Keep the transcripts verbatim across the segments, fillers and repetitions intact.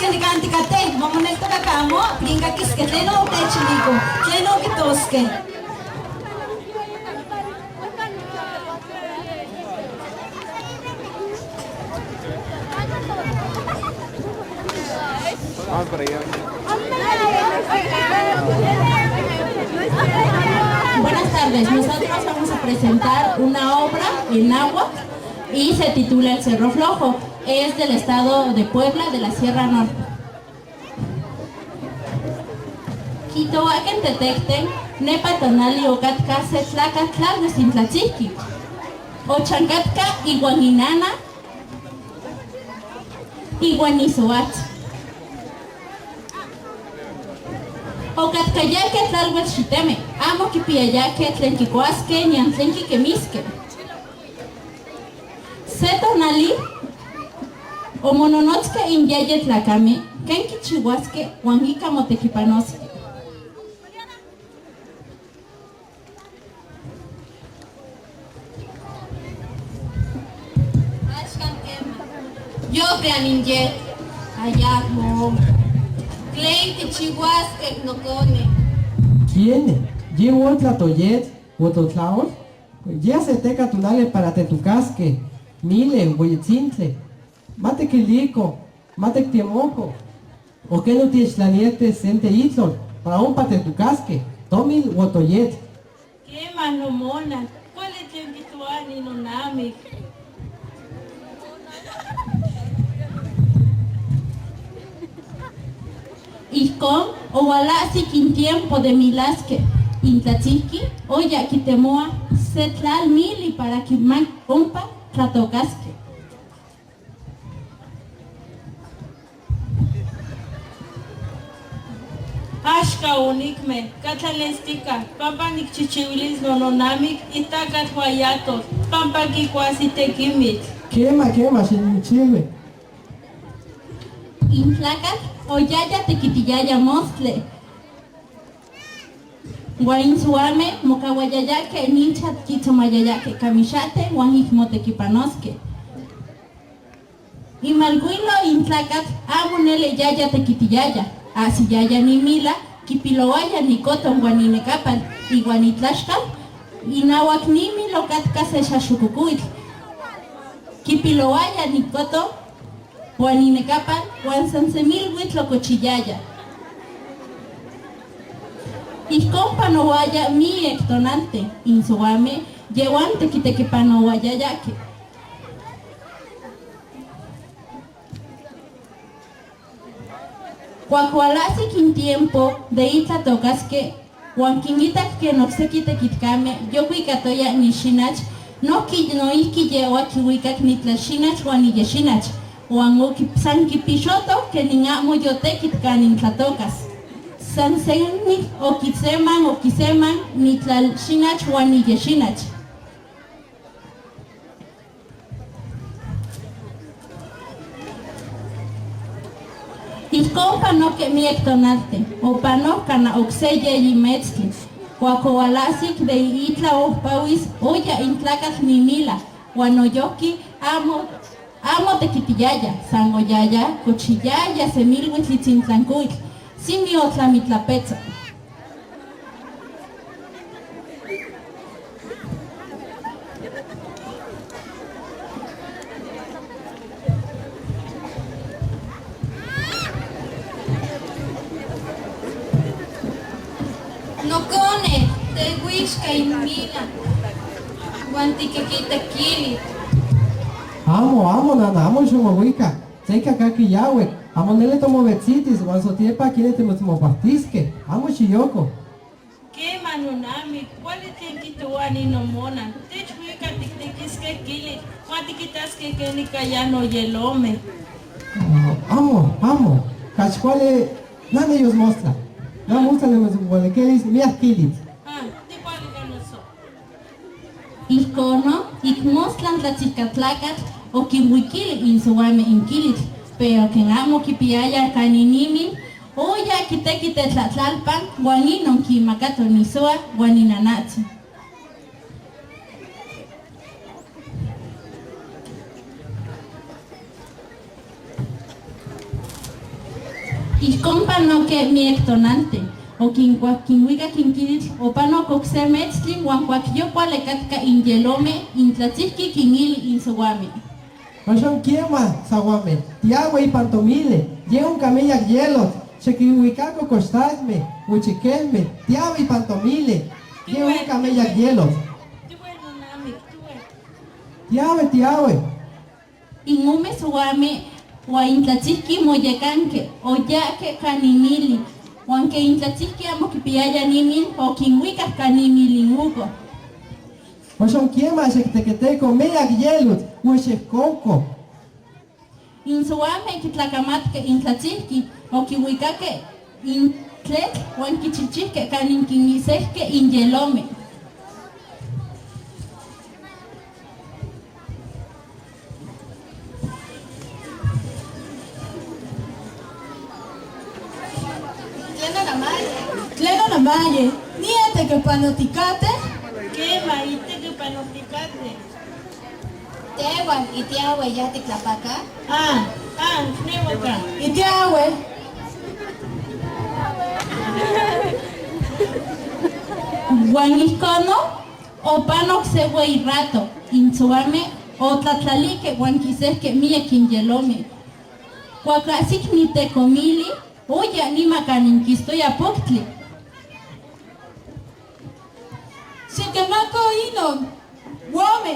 Kanti' katei, ma moneltokakaj amo, tikinkakiskej tlen no techilikoh, tlen no kijtoskej. Buenas tardes, nosotros vamos a presentar una obra en náhuatl y se titula El Cerro Flojo. Es del estado de Puebla, de la Sierra Norte. Kijtowaken te tekten, nepa tonali okatka se tlakatl tlalwes intlatzijki. Ochankatka iwan inana iwan isoatl. Okatkayakej tlalwes xitemej, amo kipiayakej tlen kikuaskej nian tlen kikemiskej. Se tonali, omononotskej inyeyej tlakamej ken kichiuaskej wan ika motekipanoskej. Axkan kema. Yotl aninyet. Ayakmo. Tlen kichiuaskej nokone? Kiene? Yej wotla toyetl, wototlaol? Yej se teka tonali para tetokaskej, mile, weyetzintle. Ma tekiliko, ma tektemoko. O ken no techtlaniete sente itlol para ompa tetokaskej, tomil o toyetl. Kema, nomonan, kuali tlen kijtoani nonamik. Ijkon owalahsik in tiempo de milaskej, intlatzijki oya kitemoa se tlal mili para kimak ompa tlatokaskej. Axka onikme, ka tlanestika, pampa nikchichiuilis nononamik, itakatl wal yatos, pampa kikuas itekimitl. Kema, kema, xinichiui. In tlakatl oyaya tekitiyaya mostli. Wan in soamej mokawayayakej, nichat kitsomayayakej kamixahtej wan ik motekipanoskej. Imalwilo in tlakatl amo nele yaya tekitiyaya, ahsiyaya nimila, kipilouaya nikoton wan ninekapal, iwan itlaxkal inauak nimil okatka se xaxokokuitl. Kipilouaya nikoton wan ninekapal, wan san se milwitl okochiyaya. Ijkon panouaya miek tonaltej, in soamej yehuan tekitekipanouayayakej. Kuak walahsik in tiempo de itlatokaskej, wan kinitak ken okseki tekitkamej yokuikatoya nixinach, nohki noihki yehua kiwikak nitlaxinach wan niyexinach, wan oki-, san kipixoto keni amo yotekit kanin tlatokas. San senik okiseman, okiseman nitlaxinach wan niyexinach. Ijkon panohkej miek tonaltej, opanok kana okse yeyi metztli. Kuak owalahsik de itla ohpawis, oya in tlakatl nimila, wan noyojki amo, amo tekitiyaya, san oyaya kochiyaya se milwitl itzintlan kuitl, simi otlamitlapetzo. Nokone, tewixka in mila, wan tikikita kilik. Amo, amo, nana, amo ximowika. Tzika kaki yawik, amo nele tomowetzitis, wan sotiepa kilik timotzmopahtiskej, amo xiyoko. Kema, nonamik, kuali tlen kijtoani nomonan. Techwika tiktekiskej kilik, wan tikitaskej kenika ya noyelomej. Ah, amo, amo. Kachi kuali nane yosmostla. Namostla nimosekonekelis miak kilitl. Ah, tikuali kanoso. Ijkon, ik mostla n tlatzikatlakatl okinwikili in soamej in kilitl, pero ken amo kipiaya kanin inmil, oya kitekite tlatlalpan, wan inon kinmakato n isoa wan inanatzin. Ijkon panoke miek tonaltin. Okin kuak kinwika kinkilij, opanok okse metzli, wan kuak yokwal ekatka inyelome, intlatsijki kinili insowame. Axan kiema, sawame, tiawe ipan tomile, ye onka miak yelotl, xekinwikako koxtalme, wichikejme, tiawe ipan tomile, ye onka miak yelotl. Tiawe, tiawe. Inome sawame wan intlatsijki moyekanke, oyahke kan inmili, wan ke intlatsijki amo kipiaya nimil, okinwikak kan inmil in Hugo. Axan kiema xekteketeko miak yelotl, wan xekouko. Insowame kitlakamatke intlatsijki, okiwikake intletl wan kichichijke kanin kinisejke inyelome. Tlen namaye? Tlen namaye? Niatekipanotikate? Kiema, itekipanotikate. Tehuan, itiawe ya titlapaka? Ah, ah, nehua ka. Itiawe. Wan ijkon, opanok se wei rato, insowame otlatlalike wan kisejke miek inyelome. Kuak ahsik nitekomili, oya nima kanin kistoya poktli. Xikinmako inon, wome.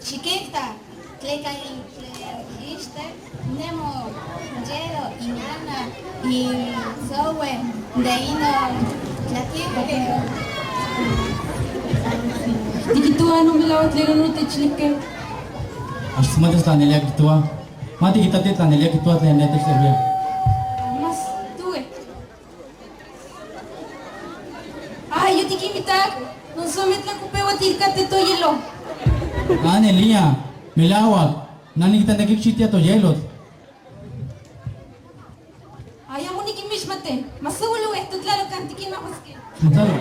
Xikita, tleka in, tlen ixte, nemo, yelo, inana, insowe, de inon, tlakijke. Tikijtoa non melauak tlen onotechilike? Axan mati tlan neli kijtoa. Mati kita tlan neli kijtoa tlen onotechilike. Mas, tue. Ay, yotikinmitak, non sometlak opewatihkatej toyelo. Ah, Nelia, melauak, nani kita niki kixitia toyelotl. Ay, amo nikinmixmati, ma solo esto, claro, kan tikinmahuaskej. Claro.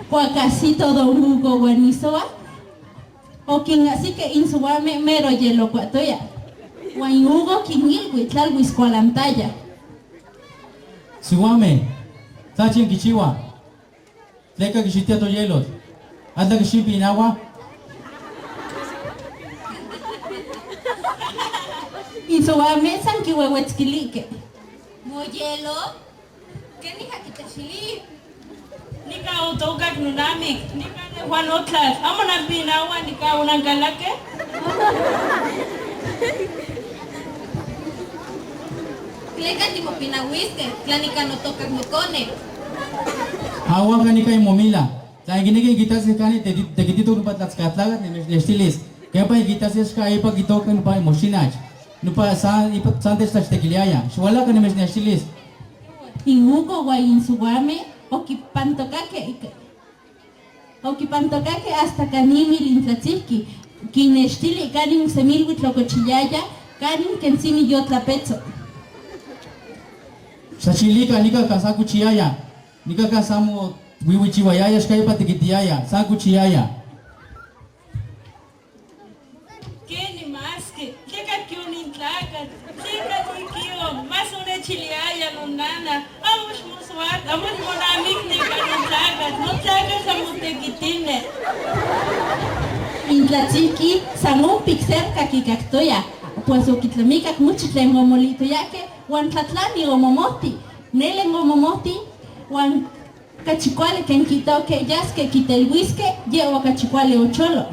Kuak ahsi todo Hugo wan isowa, okinahsike insowame mero yelokuatoya. Wan Hugo kinilwi tlalwis kualantaya. Siwame, tlachin kichiwa. Tleka kixitia toyelotl. Atla kixinpinawa. Insowame san kiwewetskilike. Moyelo. Kenika kitaxili. Nika otokak nonamik, nika nehuan otlak, amo nanpinawa nika onankalakej. Tleka timopinawiskej, tla nika notokak nokone. Aua, kanika imomila. Tla inkinekij inkitaskej kanin te-, tekititok nopa tlatzkatlakatl, nimechnextilis. Kepa inkitaskej axka ipa kitoka nopa imoxinach. Nopa san, ipa san techtlachtekiliaya. Xiwalaka, nimechnextilis. In Hugo wan insiwamej okipantokakej, okipantokakej asta kan inmil in tlatsijki, kinnextili kanin okse milwitl okochiliaya, kanin ken simi yotlapetzo. Xachilika, nika kan san kochiaya, nika kan san mowiwichiwayaya, axka ipa tekitiaya, san kochiaya. Ken nimaski, tleka kion in tlakatl, tleka noijki mas onechiliaya nonana, amo xmosuat, amo xmonamikti kan in tlakatl, non tlakatl amo tekitine. In tlatsijki san ompa ik cerca kikaktoya, pues okitlamikak nochi tlen omolitoyakej, wan tlatlani omomohti, nele omomohti, wan kachi kuali ken kitoke yaske kitelwiske, yehua kachi kuali ocholo.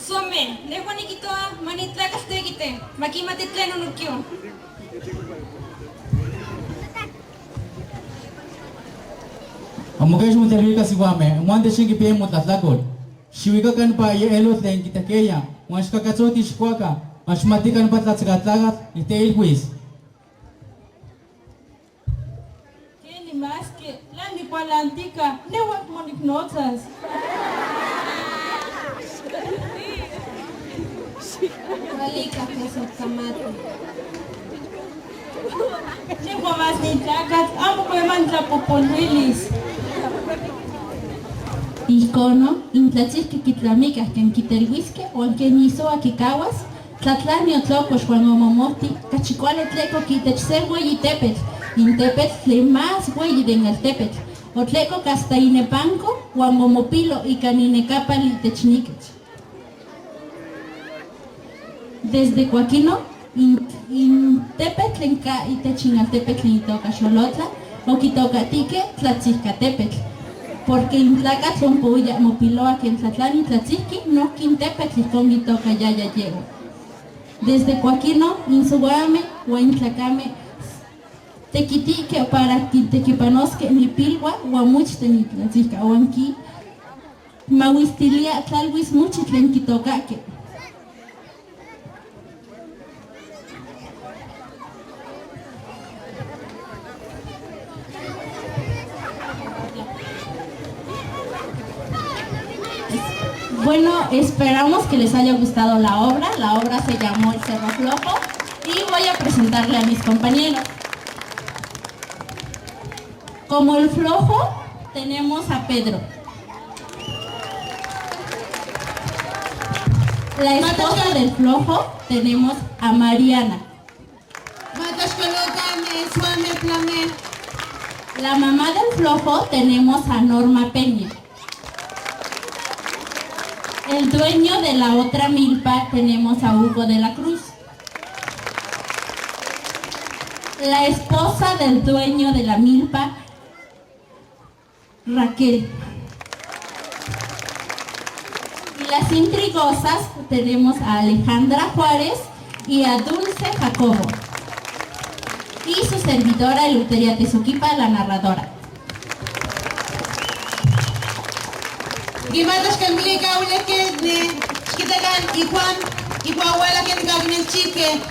Some, nehuan nikijtoa ma nin tlakatl tekiti, ma kimati tlen onokio. Amo kex motelwikaj siwamej, moantes xinkipiai motlatlakol. Xiwikaka nopa elotl tlen kitahkeya, wan xkakatzohti xikoaka, ma xmatika nopa tlatzkatlakatl niteilwis. Ken nimaski, tla nikualantika, nehuan moniknotzas. Kuali kajki sotlamati. Nehuan mas nitlakatl, amo kueman tlapojpolwilis. Ijkon, in tlatsijki kitlamikaj ken kitelwiskej, wan ken isowa kikauas, Tlatlani otlokol wan omomohti kachi kuali tlehkok itech se weyi tepetl, in tepetl tlen más weyi de Ngaltepetl. Otlehkok asta inepanko wan omopilo ika inekapal itech nikech. Desde kuakinon, in, in tepetl tlen ka itech in altepetl tlen itoka Xolotla, okitokatihkeh Tlatzihkatepetl. Porque in tlakatl ompa oya mopilowa ken tlatlani tlatzihki, nohki in tepetl ihkon kitokayaya yehua. Desde kuakinon, in siuameh wan in tlakameh tekitihkeh para kintekipanoskeh inpilwah wan mochteh in tlatzihkawanki. Mawistilia tlalwis mochi tlen kitokahkeh. Bueno, esperamos que les haya gustado la obra. La obra se llamó El Cerro Flojo y voy a presentarle a mis compañeros. Como el flojo, tenemos a Pedro. La esposa del flojo, tenemos a Mariana. La mamá del flojo, tenemos a Norma Peña. El dueño de la otra milpa, tenemos a Hugo de la Cruz. La esposa del dueño de la milpa, Raquel. Y las intrigosas tenemos a Alejandra Juárez y a Dulce Jacobo. Y su servidora, Eleuteria Tezuquipa, la narradora. Kimatis ken weli kawilihki, xkitakan, ijkuan, ijkuan walahki ken kakinenchihkeh